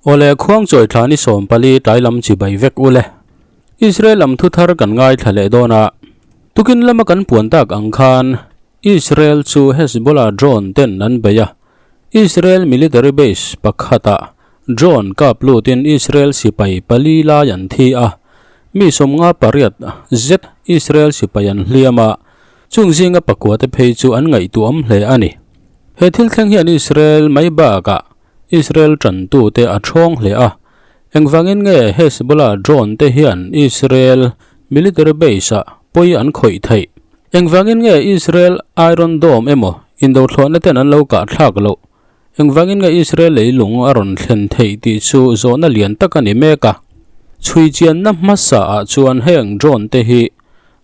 Awle khuangchawi thla ni 14 tlai lam chibai vek ule. Israel lam thu thar kan ngaithla leh dawn a. Tukin lama kan puan tak ang khan Israel chu Hezbollah drone ten an bei a. Israel military base pakhata drone kap lutin Israel sipai pali lai an thi a. Mi 58 zet Israel sipai an hliam a. Chung zinga pakua te phei chu an ngaihtuam hle ani. He thil thleng hian Israel mai bakah Israel tantu te a thawng hle a. Engvangin nge Hezbollah drone te hian Israel military base a poi an khawih thei. Engvangin nge Israel Iron Dome emaw indo thlawhna ten an lo kah thlak lo. Engvangin nge Israel leilung a rawn thlen thei tih chu zawhna lian tak ani mek a. Chhui chian na hmasa ah chuan heng drone te hi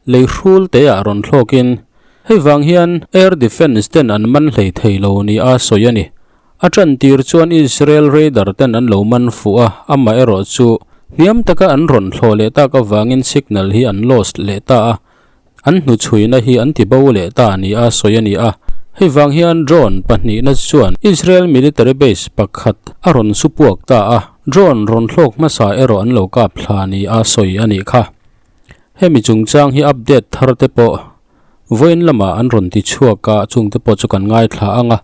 lei hrul te ah rawn thlawkin hei vang hian air defense ten an man hlei thei lo ni a sawi ani. A tan tir chuan Israel radar ten an lo man fu a, ama erawh chu hniam taka an rawn thlawh leh tak avangin signal hi an lost leh ta a. An hnu chhuina hi an ti bo leh ta ni a sawi ani a. Hei vang hian drone pahnih na chuan Israel military base pakhat a rawn su puak ta a. Drone rawn thlawk hmasa erawh an lo kap thla ni a sawi ani kha. Hemi chungchang hi update thar te pawh vawiin lama an rawn ti chhuak a, chung te pawh chu kan ngaithla anga.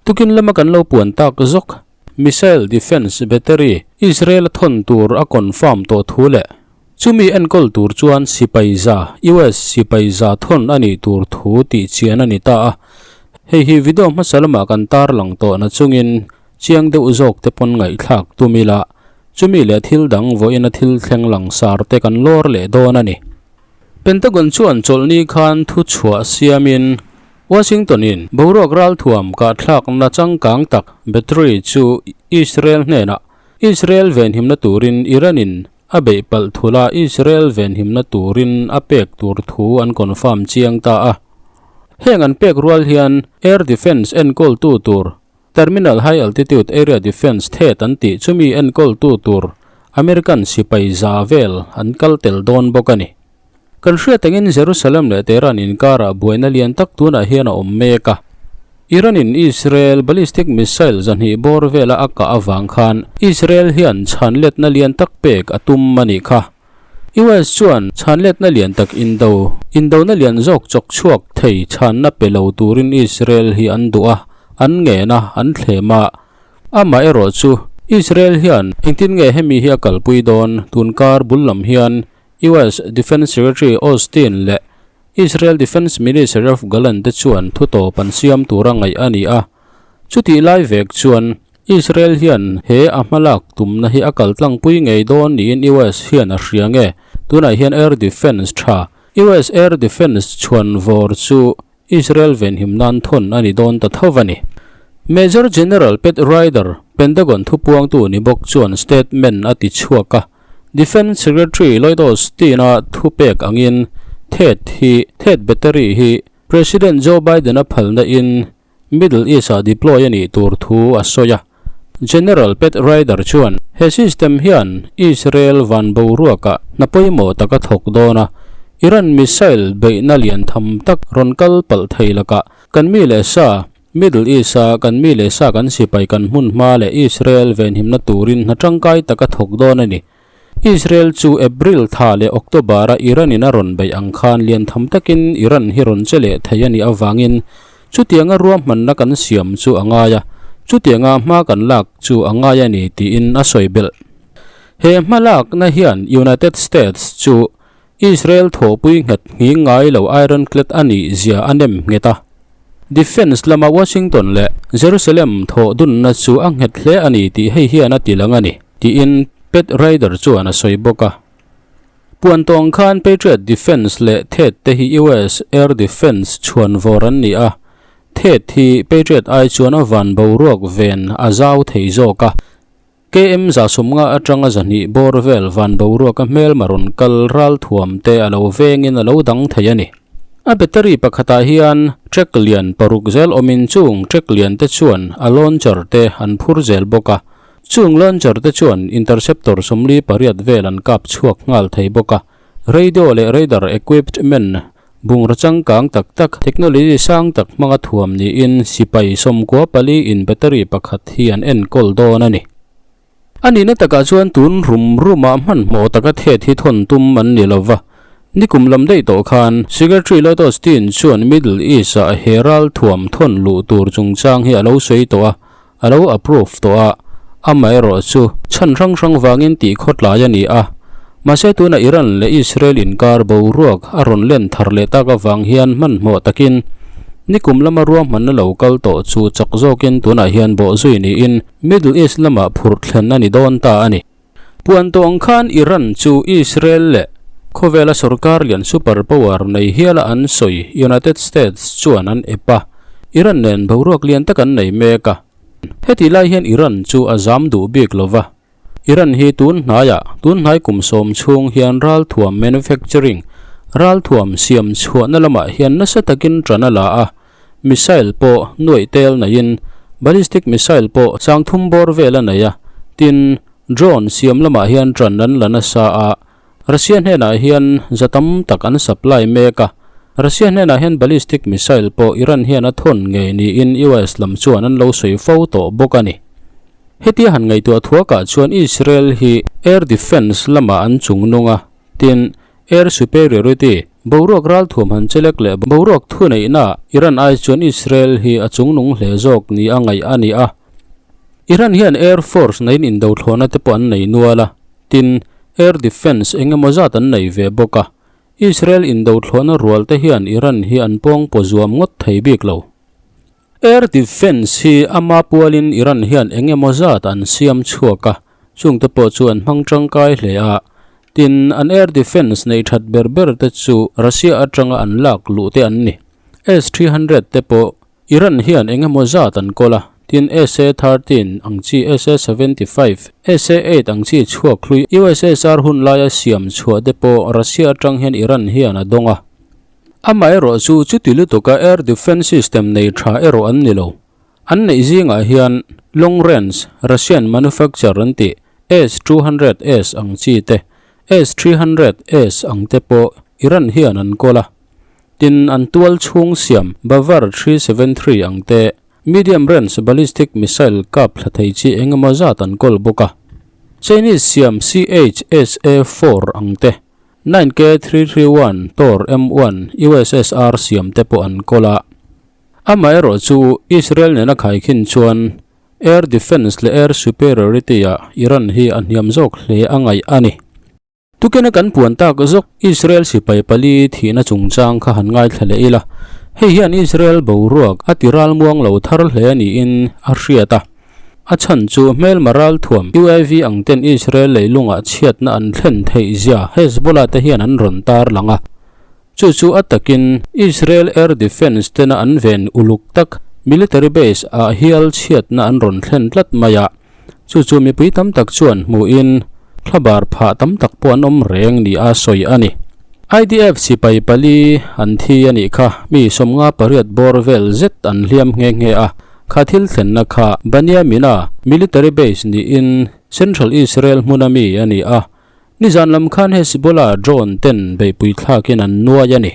Tukin lama kan lo puan tak zawk missile defense battery Israel a thawn tur a confirm tawh thu leh chumi enkawl tur chuan sipai za US sipai za thawn ani tur thu tih chian ani ta a. Hei hi video hmasa lama kan tar lang tawh na chungin chiang deuh zawk te pawn ngaihthlak tumila chumi leh thil dang vawiin a thil thleng lang sar te kan lawr leh dawn ani. Pentagon chuan chawlhni khan thu chhuah siamin Washington in boruak ral thuam kah thlak na changkang tak battery chu Israel hnenah Israel venhimna turin Iran in a beih palh thula Israel venhimna turin a pek tur thu an confirm chiang ta a. Heng an pek rual hian air defense enkawl tu tur Terminal High Altitude Area Defense THAAD an tih chumi enkawl tu tur American sipai za vel an kal tel dawn bawk a ni. Kan hriat angin Jerusalem leh Tehran inkarah buaina lian tak tunah hian a awm mek a. Iran in Israel ballistic missile zahnih bawr vela a kah avang khan Israel hian chhanletna lian tak pek a tum a nih kha. US chuan chhanletna lian tak indo, indona lian zawk chawk chhuak thei chhanna pe lo turin Israel hi an duh a, an ngen a, an thlem a. Amah erawh chu Israel hian engtin nge hemi hi a kalpui dawn? Tunkar bul lam hian US Defence Secretary Austin leh Israel Defence Minister Yoav Gallant te chuan thu tawp an siam tura ngaih a ni a. Chutih lai vek chuan Israel hian he a hmalak tumna hi a kal tlangpui ngei dawn niin US hian a hria nge? Tunah hian air defense tha US air defense chhuan vawr chu Israel venhim nan thawn a ni dawn ta tho a ni. Major General Pat Ryder, Pentagon thupuangtu ni bawk chuan statement a ti chhuak a. Defense Secretary Lloyd Austin a thupek angin THAAD hi THAAD battery hi President Joe Biden a phalna in Middle East ah deploy a nih tur thu a sawi a. General Pat Ryder chuan he system hian Israel van boruakah hna pawimawh tak a thawk dawn a, Iran missile beihna lian tham tak rawn kal palh thei lakah kan mi leh sa, Middle East a kan mi leh sa kan sipai kan hmun hma leh Israel venhimna turin hna tangkai tak a thawk dawn a ni. Israel chu April tha leh October a Iran in a rawn beih ang khan lian tham takin Iran hi rawn che leh thei a nih avangin chutianga ruahmanna kan siam chu a ngai a, chutianga hma kan lak chu a ngai a ni tiin a sawi belh. He hma lakna hian United States chu Israel thawhpui nghet nghing ngai lo ironclad a nih zia a nem nghet a. Defence lama Washington leh Jerusalem thawh dunna chu a nghet hle a ni tih hei hian a ti lang a ni, tiin Pat Ryder chuan a sawi bawk a. Puan tawng khan Patriot Defence leh THAAD te hi US Air Defence chhuan vawr an ni a, THAAD hi Patriot ai chuan a van boruak ven a zau thei zawk a. KM 150 atanga 200 bawr vel van boruak a hmelma rawn kal ral thuam te a lo vengin a lo dang thei a ni. A battery pakhatah hian track lian paruk zel awmin chung track lian te chuan a launcher te an phur zel bawk a. Chung launcher te chuan interceptor 48 vel an kap chhuak nghal thei bawk a. Radio leh radar equipment bungraw changkang tak tak technology sang tak hmanga thuam niin sipai 94 in battery pakhat hi an enkawl dawn a ni. A nihna takah chuan tun rum rumah hmanhmawh taka thet hi thawn tum an ni lo va. Nikum lam daih tawh khan Secretary Lloyd Austin chuan Middle East-ah he ralthuam thawn luh tur chungchang hi a lo sawi tawh a, a lo approve tawh a, amaherawh chu chhan hrang hrang vangin tih khawtlai a ni a. Mahse tunah Iran leh Israel inkar boruak a rawn len thar leh tak avang hian hmanhmawh takin nikum lama ruahmanna lo kal tawh chu chak zawkin tunah hian bawhzui niin Middle East lamah phurh thlen a ni dawn ta a ni. Puan tawh ang khan Iran chu Israel leh khawvela sorkar lian super power nei hiala an sawi United States chuan an ep a, Iran nen boruak lian tak an nei mek a. Hetih lai hian Iran chu a zam duh bik lo va. Iran hi tun hnaiah, tun hnai kum sawm chhung hian ralthuam manufacturing, ralthuam siam chhuahna lamah hian nasa takin ṭan a la a, Missile pawh nuaih tel neiin ballistic missile pawh sangthum bawr vel a nei a, tin, drone siam lamah hian ṭan an la nasa a, Russia hnenah hian za tam tak an supply mek a, Russia hnenah hian ballistic missile pawh Iran hian a thawn ngei niin US lam chuan an lo sawi fo tawh bawk a ni. Hetia han ngaihtuah thuakah chuan Israel hi air defence lamah an chungnung a, tin, Air superiority, boruak ralthuam han chelek leh boruak thuneihna Iran ai chuan Israel hi a chungnung hle zawk ni a ngaih a ni a. Iran hian air force neiin indothlawhna te pawh an nei nual a, tin, air defence eng emaw zat an nei ve bawk a. Israel indothlawhna rual te hian Iran hi an pawngpaw zuam ngawt thei bik lo. Air defence hi ama pualin Iran hian eng emaw zat an siam chhuak a, chungte pawh chu an hmang tangkai hle a. Tin, an air defence neih that ber ber te chu Russia atanga an lak luh te an ni. S-300 te pawh Iran hian eng emaw zat an kawl a, tin SA-13 ang chi SA-75, SA-8 ang chi chhuak hlui USSR hun laia siam chhuah te pawh Russia atang hian Iran hian a dawng a. Amaherawh chu chuti lutuka air defence system nei tha erawh an ni lo. An neih zingah hian long range Russian manufacture an tih S-200S ang chi te, S-300S ang te pawh Iran hian an kawl a. Tin, an tual chhung siam Bavar 373 ang te, medium range ballistic missile kap thla thei chi eng emaw zat an kawl bawk a. Chinese siam CHSA-4 ang te, 9K331 Tor M1 USSR siam te pawh an kawl a. Amaherawh chu Israel nena khaikhin chuan air defence leh air superiority ah Iran hi a hniam zawk hle a ngaih a ni. Tukena kan puan tak zawk Israel sipai pali thihna chungchang kha han ngaithla leh ila, hei hian Israel boruak a ti ralmuang lo thar hle niin a hriat a. A chhan chu hmelma ralthuam UAV ang ten Israel leilungah chhiatna an thlen theih zia Hezbollah te hian an rawn tarlang a. Chu chu a takin Israel Air Defence tena an ven uluk tak military base ah hial chhiatna an rawn thlen tlat mai a. Chu chu mipui tam tak chuan hmuhin thlabar phah tam tak pawh an awm reng ni a sawi a ni. IDF sipai pali an thi a nih kha mi 58 bawr vel zet an hliam nghe nghe a. Kha thil thlenna kha Banyamina military base niin Central Israel hmuna mi a ni a, nizan lam khan Hezbollah drone ten beihpui thlakin an nuai a ni.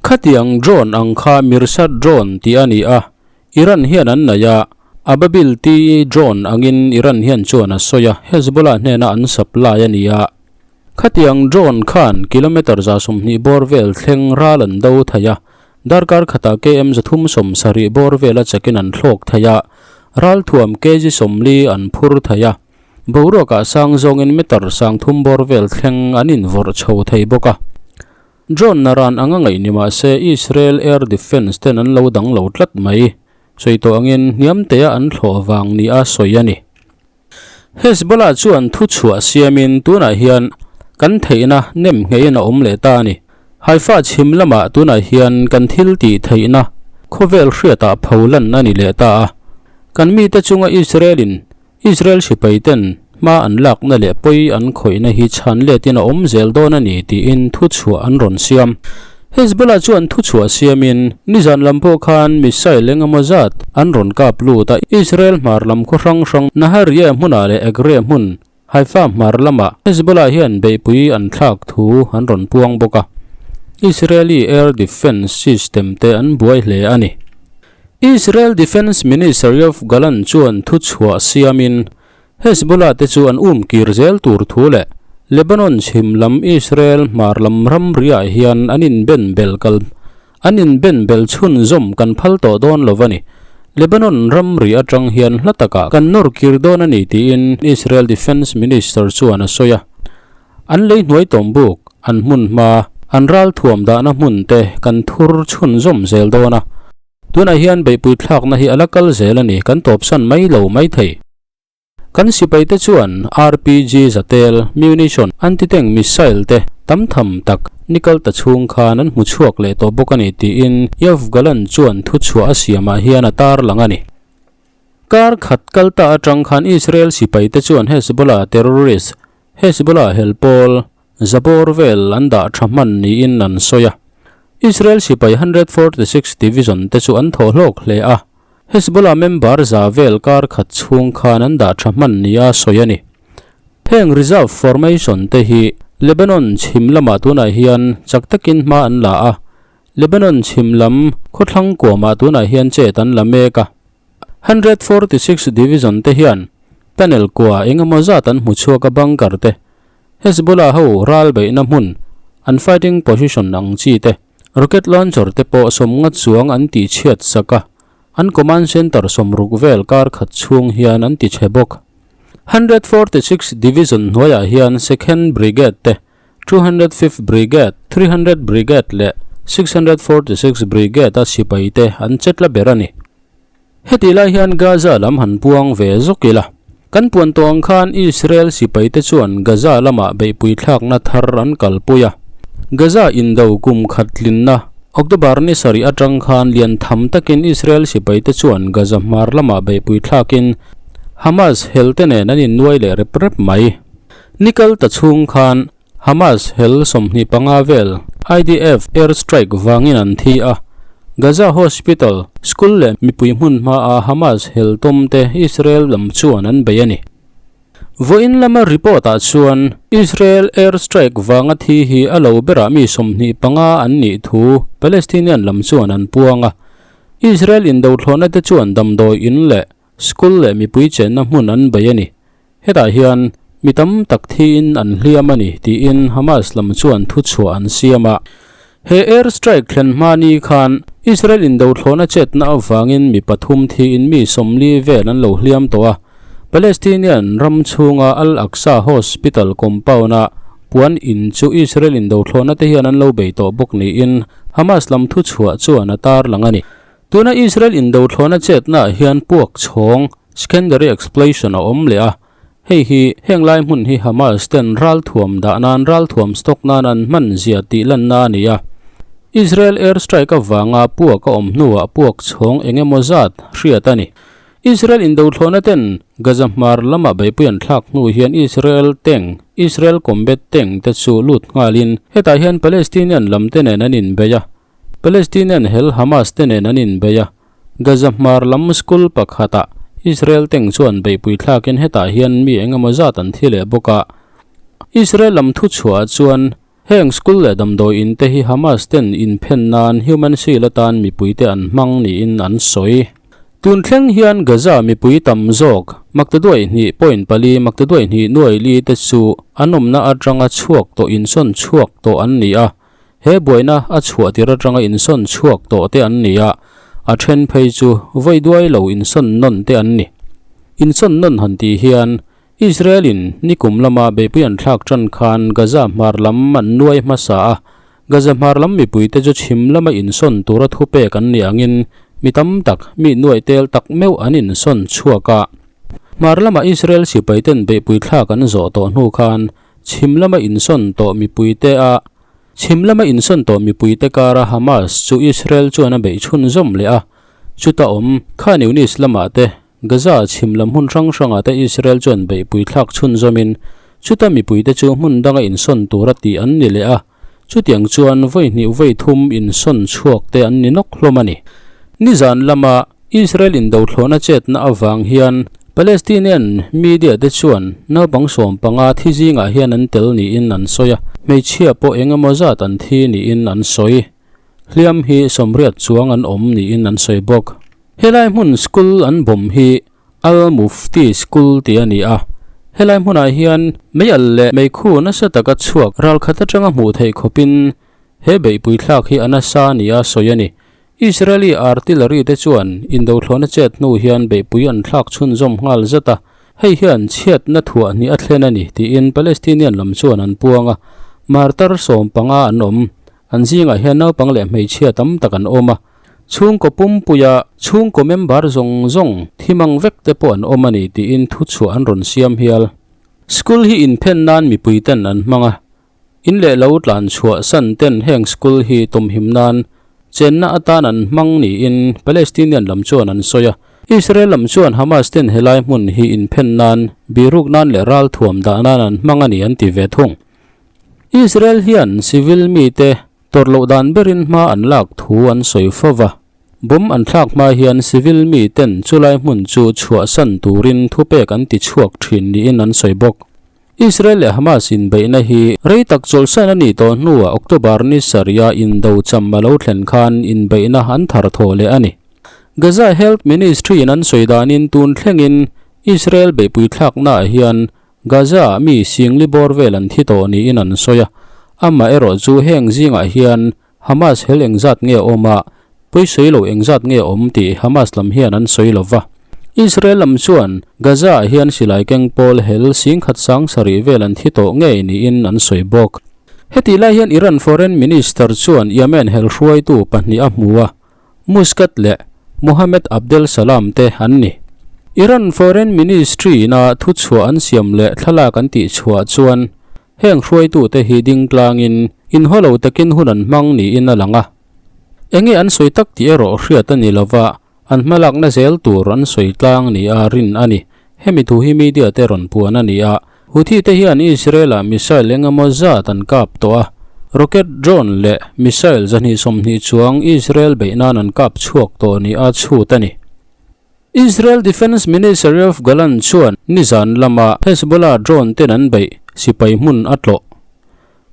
Khatiang drone ang kha Mirsad drone tih a ni a, Iran hian an nei a, Ababil T drone angin Iran hian chuan a sawi a, Hezbollah hnena an supply a ni a. Khatiang drone khan kilometre 120 bawr vel thleng ral an do thei a, Darkar khatah KM 370 bawr vela chakin an thlawk thei a, ralthuam kg 40 an phur thei a, boruakah sang zawngin meter 30 bawr vel thleng an invawrh chho thei bawk a. Drone naran anga ngaih ni mah se Israel Air Defence ten an lo dang lo tlat mai. Sawi tawh angin hniam tea an thlawh vang nia sawi a ni. Hezbollah chuan thuchhuah siamin tunah hian kan theihna nem ngheiin a awm leh ta a ni. Haifa chhim lamah tunah hian kan thil tih theihna khawvel hriatah pholan a ni leh ta a. Kan mite chunga Israel-in Israel sipaiten hma an lakna leh pawi an khawihna hi chhan letin a awm zel dawn a ni tiin thuchhuah an rawn siam. Hezbollah chuan thuchhuah siamin nizan lam pawh khan missile eng emaw zat an rawn kap lut a, Israel hmar lam khaw hrang hrang Nahariya hmunah leh Egreh hmun Haifa hmar lamah Hezbollah hian beihpui an thlak thu an rawn puang bawk a, Israeli air defence system te an buai hle a ni. Israel Defence Minister Yoav Gallant chuan thuchhuah siamin. Hezbollah te chu an um kir zel tur thu leh Lebanon chhim lam Israel hmar lam ramriah hian an inben bel kal an inben bel chhunzawm kan phal tawh dawn lo a ni. Lebanon ramri atang hian hla takah kan nawr kir dawn a ni tiin Israel Defence Minister chuan a sawi a. An lei hnuai tawm buk, an hmun hma, an ral thuam dahna hmun te kan thur chhunzawm zel dawn a. Tunah hian beihpui thlakna hi a la kal zel a ni, kan tawpsan mai lo mai thei. Kan sipaite chuan RPG zatel, munition, anti-tank missile te tam tham tak nikal ta chhung khan an hmu chhuak leh tawh bawk a ni tiin Yoav Gallant chuan thuchhuah a siamah hian a tarlang a ni. Kar khat kal ta atang khan Israel sipaite chuan Hezbollah terrorist, Hezbollah hel pawl, Zabawr vel an dah tha hman niin an sawi a. Israel sipai 146 Division te chu an thaw hlawk hle a. Hezbollah member za vel kar khat chhung khan an dah tha hman nia sawi a ni. Heng reserve formation te hi Lebanon chhim lamah tunah hian chak takin hma an la a. Lebanon chhim lam khawthlang kuamah tunah hian chet an la mek a. 146 Division te hian tunnel kua engemaw zat an hmu chhuak a bunker te Hezbollah ho ral beihna hmun, an fighting position ang chi te, rocket launcher te pawh sawmnga chuang an tih chhiat sak a, an command center sawmruk vel kar khat chhung hian an ti chhe bawk. 146 Division hnuaiah hian Second Brigade te, 205th Brigade, 300 Brigade leh 646 Brigade a sipai te an chetla ber a ni. Hetih lai hian Gaza lam han puang ve zawk ila. Kan puan tawh ang khan Israel sipaite chuan Gaza lamah beihpui thlakna thar an kalpui a. Gaza indo kum khat tlinna October ni sarih atang khan lian tham takin Israel sipaite chuan Gaza hmar lamah beihpui thlakin Hamas helte nen an innuai leh rep rep mai. Nikal ta chhung khan Hamas hel 25 vel IDF air strike vangin an thi a, Gaza hospital, school leh mipui hmun hmaa Hamas hel tawm te Israel lam chuan an bei a ni. Vawiin lama report ah chuan Israel air strike vanga thi hi a lo berah mi 25 an nih thu Palestinian lam chuan an puang a. Israel indothlawhna te chuan damdawi in leh School leh mipui chenna hmun an bei a ni. Hetah hian mi tam tak thiin an hliam a ni tiin Hamas lam chuan thuchhuah an siam a. He air strike thlen hma ni khan Israel indothlawhna chetna avangin mi pathum thiin mi 40 vel an lo hliam tawh a. Palestinian ram chhunga Al-Aqsa Hospital compound-a puan in chu Israel indothlawhna te hian an lo bei tawh bawk niin Hamas lam thuchhuah chuan a tarlang a ni. Tuna Israel indothlawhna chetnaah hian puak chhawng, secondary explosion, a awm leh a, hei hi heng lai hmun hi Hamas ten ralthuam dah nan ralthuam stock nan an hman zia tih lanna a ni a. Israel air strike avanga puak a awm hnuah puak chhawng eng emaw zat hriat a ni. Israel indothlawhna ten Gaza hmar lama beihpui an thlak hnu hian Israel tank, Israel combat tank, te chu lut nghalin hetah hian Palestinian lam te nen an inbei a. Palestinian hel Hamas te nen an inbei a, Gaza hmar lam school pakhatah Israel tank chuan beihpui thlakin hetah hian mi eng emaw zat an thi leh bawk a. Israel lam thuchhuah chuan heng school leh damdawi in te hi Hamas ten inphen nan human shield atan mipui te an hmang niin an sawi. Tun thleng hian Gaza mipui tam zawk maktaduai hnih point pali maktaduai hnih nuai li te chu an awmna atanga chhuak tawh insawn chhuak tawh an ni a. He buaina a chhuah tir atanga insawn chhuak tawh te an ni a, a then phei chu vawi duai lo insawn nawn te an ni. Insawn nawn han tih hian Israel-in nikum lama beihpui an thlak tan khan Gaza hmar lam an nuai hmasa a, Gaza hmar lam mipuite chu chhim lama insawn tura thupek an nih angin mi tam tak, mi nuaih tel tak meuh an insawn chhuak a. Hmar lama Israel sipaiten beihpui thlak an zawh tawh hnu khan Chhim lama insawn tawh mipuite a Chhim lama insawn tawh mipuite kara Hamas chu Israel chuan a beih chhunzawm leh a, chuta awm Khan Yunis lamah te, Gaza chhim lam hmun hrang hrangah te Israel chuan beihpui thlak chhunzawmin chuta mipuite chu hmun danga insawn tura tih an ni leh a, chutiang chuan vawi hnih vawi thum insawn chhuak te an ni nawk hlawm a ni. Nizan lama Israel indothlawhna chetna avang hian Palestinian media te chuan naupang 15 thi zingah hian an tel niin an sawi a, hmeichhia pawh eng emaw zat an thi niin an sawi. Hliam hi 80 chuang an awm niin an sawi bawk. Helai hmun school an bomb hi. Al-Mufti School tih a ni a. Helai hmunah hian meialh leh meikhu nasa taka chhuak ralkhat atanga hmuh theih khawpin he beihpui thlak hi a nasa nia sawi a ni. Israeli artillery te chuan indothlawhna chet hnu hian beihpui an thlak chhunzawm nghal zat a, hei hian chhiatna thuah hnih a thlen a ni tiin Palestinian lam chuan an puang a, martar 15 an awm. An zingah hian naupang leh hmeichhia tam tak an awm a, chhungkaw pumpuia chhungkaw member zawng zawng thimang vek te pawh an awm a ni tiin thuchhuah an rawn siam hial. School hi inphen nan mipui ten an hmang a, In leh lo tlan chhuah san ten heng school hi tumhim nan chenna atan an hmang niin Palestinian lam chuan an sawi a. Israel lam chuan Hamas ten helai hmun hi inphen nan, biruk nan leh ralthuam dah nan an hmang a ni an ti ve thung. Israel hian civil mite tawrh loh dan berin hma an lak thu an sawi fo va. Bomb an thlak hma hian civil miten chulai hmun chu chhuahsan turin thupek an ti chhuak thin niin an sawi bawk. Israel leh Hamas inbeihna hi rei tak chawlhsan a nih tawh hnuah October ni sarih-a indo cham a lo thlen khan inbeihna an thar thawh leh a ni. Gaza Health Ministry-in an sawi danin tun thlengin Israel beihpui thlaknaah hian Gaza-ah mi singli bawr vel an thi tawh niin an sawi a, amaherawh chu heng zingah hian Hamas hel engzat nge awm a, pawisawi lo engzat nge awm tih Hamas lam hian an sawi lo va. Israel lam chuan Gaza-ah hian silai keng pawl hel singkhat sang sarih vel an thi tawh ngei niin an sawi bawk. Hetih lai hian Iran Foreign Minister chuan Yemen hel hruaitu pahnih a hmu a, Muscat leh Mohammed Abdel Salam te an ni. Iran Foreign Ministry-ina thuchhuah an siam leh thlalak an tihchhuah chuan Heng hruaitute hi ding tlangin inhaw lo takin hun an hmang niin a lang a. Enge an sawi tak tih erawh hriat a ni lova, an hmalakna zel tur an sawi tlang nia rin a ni. Hemi thu hi media te rawn puan a ni a, Houthi te hian Israel-ah missile eng emaw zat an kap tawh a, rocket, drone leh missile 220 chuang Israel beih nan an kap chhuak tawh nia chhut a ni. Israel Defence Minister Yoav Gallant chuan nizan lama Hezbollah drone ten an beih sipai hmun a tlawh.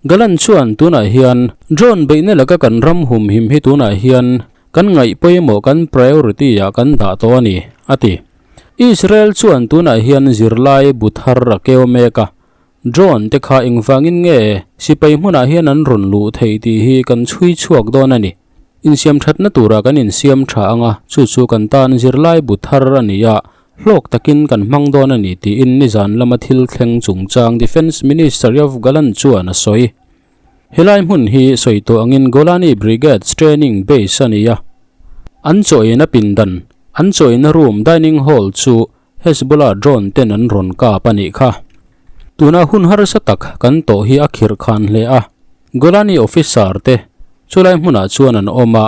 Gallant chuan tunah hian drone beihna laka kan ram humhim hi tunah hian kan ngaih pawimawh kan priority ah kan dah tawh a ni, a ti. Israel chuan tunah hian zirlai bu thar a keu mek a, drone te kha engvangin nge sipai hmunah hian an rawn luh theih tih hi kan chhui chhuak dawn a ni. Insiam thatna tura kan insiam tha ang a, chu chu kan tan zirlai bu thar a ni a, hlawk takin kan hmang dawn a ni tiin nizan lama thil thleng chungchang Defence Minister Yoav Gallant chuan a sawi. Helai hmun hi sawi tawh angin Golani Brigade's training base a ni a, an chawina pindan, an chawina room dining hall chu Hezbollah drone ten an rawn kap a nih kha. Tuna hun harsa tak kan tawh hi a khirh khan hle a, Golani officer te chulai hmunah chuan an awm a,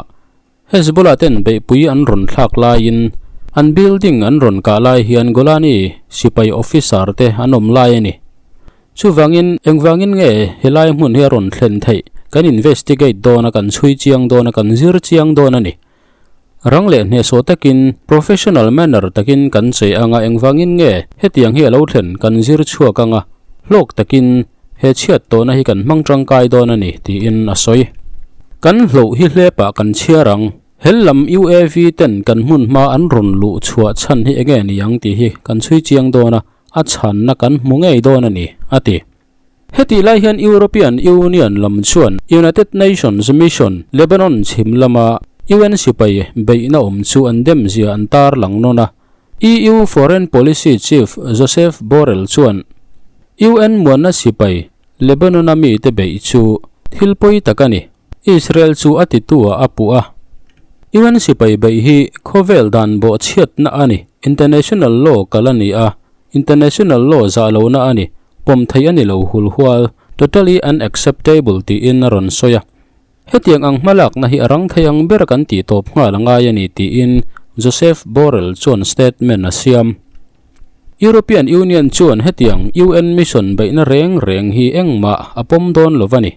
Hezbollah ten beihpui an rawn thlak laiin an building an rawn kah lai hian Golani sipai officer te an awm lai a ni. Chuvangin engvangin nge helai hmun hi a rawn thlen theih kan investigate dawn a, kan chhui chiang dawn a, kan zir chiang dawn a ni. Rang leh hnehsawh takin, professional manner takin kan chei anga engvangin nge hetiang hi a lo thlen kan zir chhuak anga hlawk takin he chhiat tawhna hi kan hmang tangkai dawn a ni tiin a sawi. Kan hloh hi hlepah kan chhiar ang. Hel lam UAV ten kan hmun hma an rawn luh chhuah chhan hi enge ni ang tih hi kan chhui chiang dawn a, a chhanna kan hmu ngei dawn a ni, a ti. Hetih lai hian European Union lam chuan United Nations Mission Lebanon chhim lama UN sipai beihna awm chu an dem zia an tar lang nawn a. EU Foreign Policy Chief Josep Borrell chuan UN muanna sipai Lebanon-a mite beih chu thil pawi tak a ni, Israel chu a titu ah a puh a. UN sipai beih hi khawvel dan bawhchhiatna a ni, international law kal a ni a, International law zah lohna a ni, pawm theih a ni lo hulhual, totally unacceptable tiin a rawn sawi a. Hetiang ang hmalakna hi a rang thei ang ber kan tih tawp nghal a ngai a ni tiin Joseph Borrell chuan statement a siam. European Union chuan hetiang UN mission beihna reng reng hi engmah a pawm dawn lo va ni.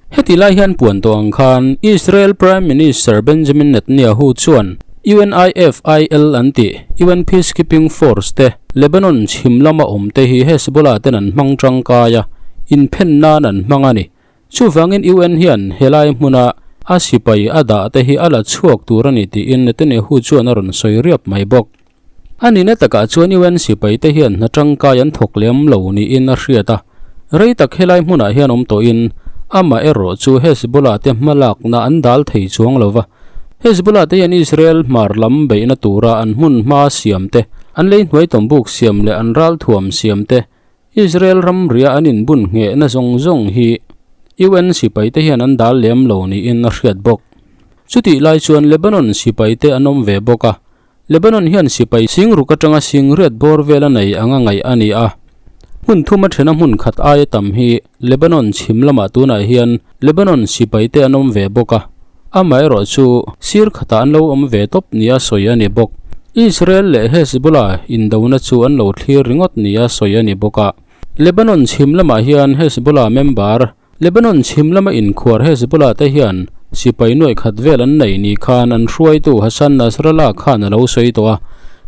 Heti lai hian puan tawh ang khan Israel Prime Minister Benjamin Netanyahu chuan UNIFIL an tih UN Peacekeeping Force te Lebanon chhim lama awm te hi Hezbollah ten an hmang tangkai a, inphen nan an hmang a ni. Chuvangin UN hian helai hmuna a sipai a dah te hi a la chhuak tur a ni tiin Netanyahu chuan a rawn sawi riap mai bawk. A nihna takah chuan UN sipaite hian hna tangkai an thawk lem lo niin a hriat a, rei tak helai hmunah hian awm tawhin amah erawh chu Hezbollah te hmalakna an dal thei chuang lo va. Hezbollah te hian Israel hmar lam beihna tura an hmun hma siam te, an lei hnuai tawmbuk siam leh an ralthuam siam te, Israel ramria an inbun nghehna zawng zawng hi UN sipaite hian an dal lem lo niin a hriat bawk. Chutih lai chuan Lebanon sipaite an awm ve bawk a, Lebanon hian sipai singruk atanga singriat bawr vel a nei anga ngaih a ni a. Hmun thum a thena hmun khat aia tam hi Lebanon chhim lamah tunah hian Lebanon sipaite an awm ve bawk a. Amaherawh chu sir khatah an lo awm ve tawp nia sawi a ni bawk. Israel leh Hezbollah indona chu an lo thlir ringawt nia sawi a ni bawk a. Lebanon chhim lamah hian Hezbollah member, Lebanon chhim lama inkhuar Hezbollah te hian sipai nuaih khat vel an nei ni khan an hruaitu Hassan Nasrallah khan a lo sawi tawh a.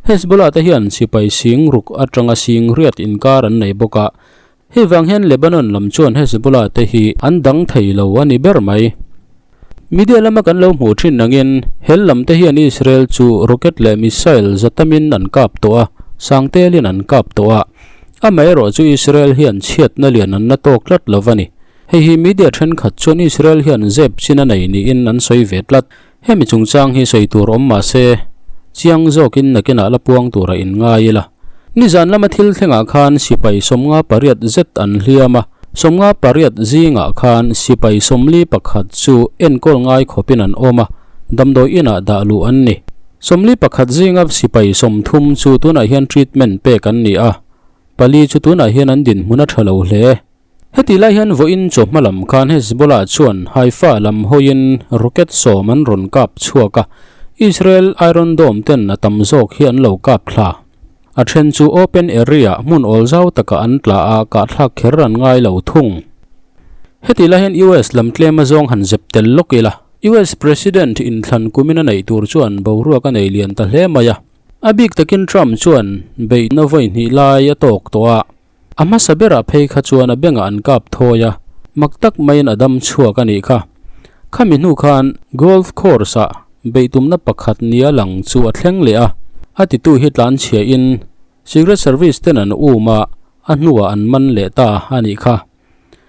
Hezbollah te hian sipai sing ruk atanga sing riat inkar an nei bawk a. Hei vang hian Lebanon lam chuan Hezbollah te hi an dang thei lo a ni ber mai. Media lama kan lo hmuh thin angin hel lam te hian Israel chu rocket leh missile za tamin an kap tawh a, sang telin an kap tawh a. Amaherawh chu Israel hian chhiatna lian an la tawk tlat lo va ni. Hei hi media thenkhat chuan Israel hian zep chin a nei niin an sawi ve tlat. Hemi chungchang hi sawi tur awm mah se, chiang zawkin nakinah la puang tura inngai ila. Nizan lama thil thlengah khan sipai 58 zet an hliam a, 58 zingah khan sipai 41 chu enkawl ngai khawpin an awm a, damdawi inah dah luh an ni. 41 zinga sipai 30 chu tunah hian treatment pek an ni a, pali chu tunah hian an dinhmun a tha lo hle. Heti lai hian vawiin chawhma lam khan Hezbollah chuan Haifa lam hawiin rocket sawm an rawn kap chhuak a, Israel Iron Dome ten a tam zawk hi an lo kap thla. A then chu open area hmun awl zau takah an tla a, kahthlak kher an ngai lo thung. Heti lai hian US lam tlem azawng han zep tel lawk ila, US President inthlan kumin a neih tur chuan boruak a nei lian ta hle mai a. A bik takin Trump chuan beihna vawi hnih lai a tawk tawh a. A hmasa berah phei kha chuan a bengah an kap thawi a, mak tak maiin a dam chhuak a nih kha. Khami hnu khan golf course-ah beihtumna pakhat nia lang chu a thleng leh a, a titu hi tlanchhiahin Secret Service ten an um a, a hnuah an man leh ta a nih kha.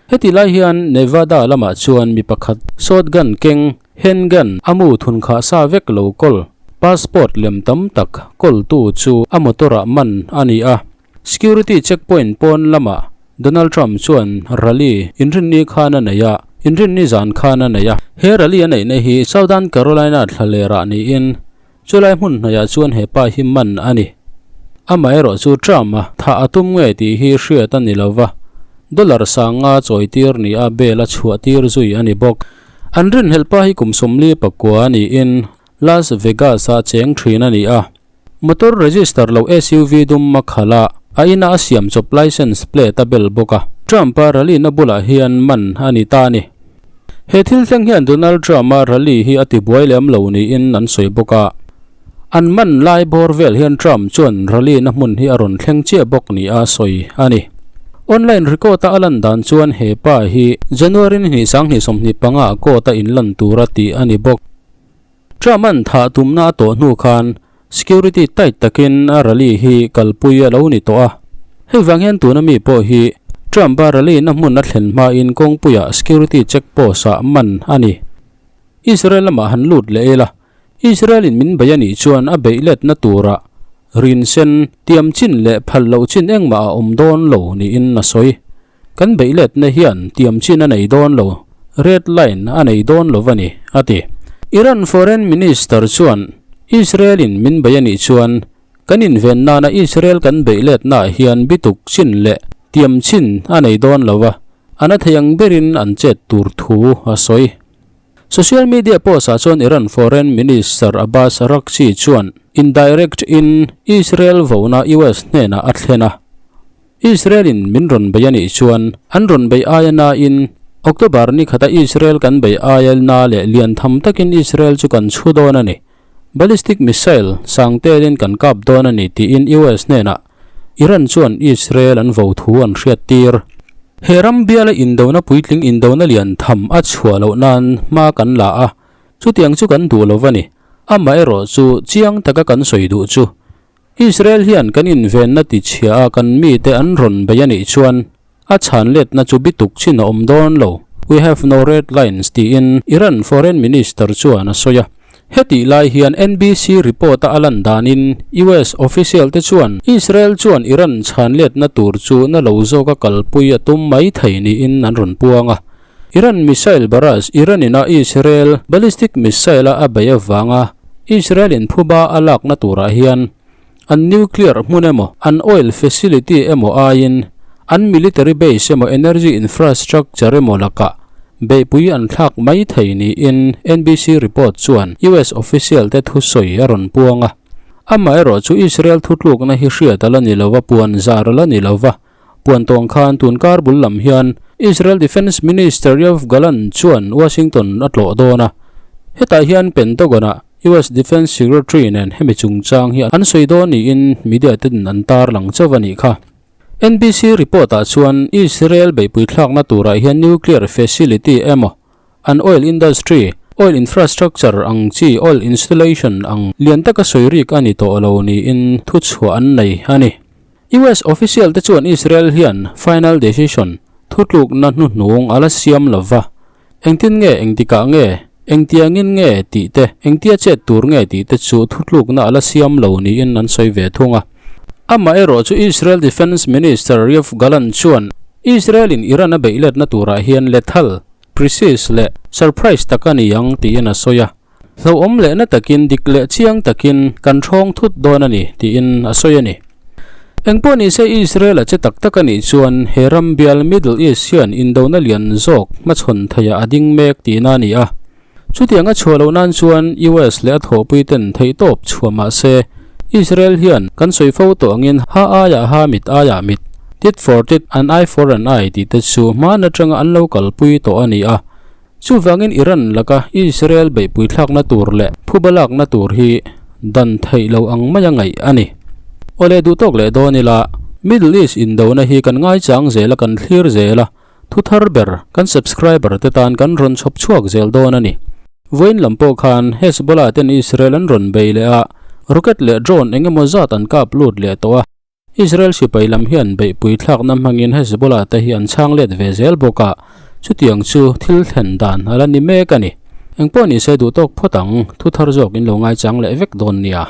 Heti lai hian Nevada lamah chuan mi pakhat shotgun keng, handgun, a mu thun khah sa vek lo kawl, passport lem tam tak kawltu chu a motor-ah man a ni a. Security checkpoint pawn lamah Donald Trump chuan rally inrinni khan a nei a, inrinni zan khan a nei a. He rally a neihna hi Southern Carolina thlalerah niin Chulai hmun hnaiah chuan he pa hi man a ni. Amaherawh chu Trump-a thah a tum nge tih hi hriat a ni lo va, dollar sanga chawitir nia bail a chhuahtir zui a ni bawk. An rinhlelh pa hi kum 49 niin Las Vegas-a cheng thin a ni a. Motor register lo SUV dum a khalh a, a ina a siam chawp license plate a bel bawk a. Trump-a rally-na bulah hian man a ni ta a ni. He thil thleng hian Donald Trump-a rally hi a tibuai lem lo niin an sawi bawk a. An man lai bawr vel hian Trump chuan rally-na hmun hi a rawn thleng chiah bawk nia sawi a ni. Online record-a a lan dan chuan he pa hi January ni hnih 2025 ah court-a inlan tura tih a ni bawk. Trump-a'n thah tumna a tawh hnu khan security tight takin a rally hi kalpui a lo ni tawh a. Hei vang hian tuna mi pawh hi Trump-a rally-na hmun a thlen hmain kawngpuiah security check post-ah man a ni. Israel lamah han lut leh ila, Israel-in min bei a nih chuan a beih letna turah rinsen, tiam chin leh phal loh chin engmah a awm dawn lo niin a sawi. Kan beih letna hian tiam chin a nei dawn lo, red line a nei dawn lo va ni, a ti. Iran Foreign Minister chuan Israel-in min bei a nih chuan kan inven nana Israel kan beih letnaah hian bituk chin leh tiam chin a nei dawn lo va, a na thei ang berin an chet tur thu a sawi. Social media post-ah chuan Iran Foreign Minister Abbas Araghchi chuan indirect in Israel vona US hnenah a thlen a. Israel-in min rawn bei a nih chuan an rawn bei aia nain October ni khata Israel kan bei aia na leh lian tham takin Israel chu kan chhu dawn a ni. Ballistic missile sang telin kan kap dawn a ni tiin US hnenah Iran chuan Israel an vo thu an hriat tir. He ram biala indona puitling indona lian tham a chhuah loh nan hma kan la a, chutiang chu kan duh lo va ni. Amaherawh chu chiang taka kan sawi duh chu. Israel hian kan invenna tichhia a kan mite an rawn bei a nih chuan a chhan letna chu bituk chin a awm dawn lo, we have no red lines, tiin Iran foreign minister chuan a sawi a. Hetih lai hian NBC report-a a lan danin US official te chuan Israel chuan Iran chhan letna tur chu na lo zawka kalpui a tum mai thei niin an rawn puang a. Iran missile barrage Iran-in a Israel ballistic missile-a a bei avanga Israel-in phuba a lakna turah hian an nuclear hmun emaw, an oil facility emaw aiin an military base emaw energy infrastructure emaw lakah beihpui an thlak mai thei niin NBC report chuan US official te thusawi a rawn puang a. Amaherawh chu Israel thutlukna hi hriat a la ni lova, puan zar a la ni lova, puan tawng khan tun kar bul lam hian Israel Defence Minister Yoav Gallant chuan Washington a tlawh dawn a, hetah hian Pentagon-ah US Defence Secretary nen hemi chungchang hi an sawi dawn niin media ten an tarlang chauh a nih kha. NBC report-ah chuan Israel beihpui thlakna turah hian nuclear facility emaw, an oil industry, oil infrastructure ang chi oil installation ang lian taka sawi rik a ni tawh lo niin thuchhuah an nei a ni. US official te chuan Israel hian final decision, thutlukna hnuhnung a la siam lova, engtin nge engtikah nge, engtiangin nge tih te, engtia chet tur nge tih te chu thutlukna a la siam lo niin an sawi ve thung a. Amaherawh chu Israel Defence Minister Yoav Gallant chuan Israel in Iran a beih letna turah hian lethal, precise leh surprise tak a ni ang tiin a sawi a. Hlauhawm lehna takin dik leh chiang takin kan hrawng thut dawn a ni, tiin a sawi a ni. Engpawh ni se Israel a che tak tak a nih chuan he ram bial Middle East hian indona lian zawk hmachhawn theiah a ding mek tihna a ni a. Chutiang a chhuah loh nan chuan US leh a thawhpui ten theihtawp chhuah mah se Israel hian kan sawi fo tawh angin ha aiah ha mit aiah mit, tit for tit, an eye for an eye tih te chu hman atanga an lo kalpui tawh a ni a. Chuvangin Iran laka Israel beihpui thlakna tur leh phuba lakna tur hi dan theih lo ang maia ngaih a ni. Awle duh tawk leh dawn ila, Middle East indona hi kan ngaichang zel a kan thlir zel a, thu thar ber kan subscriber te tan kan rawn chhawp chhuak zel dawn a ni. Vawiin lam pawh khan Hezbollah ten Israel an rawn bei leh a, rocket leh drone eng emaw zat an kap lut leh tawh a. Israel sipai lam hian beihpui thlakna hmangin Hezbollah te hi an chhang let ve zel bawk a, chutiang chu thil thlen dan a la ni mek a ni. Engpawh nise duhtawk phawt ang, thu thar zawk in lo ngaichang leh vek dawn nia.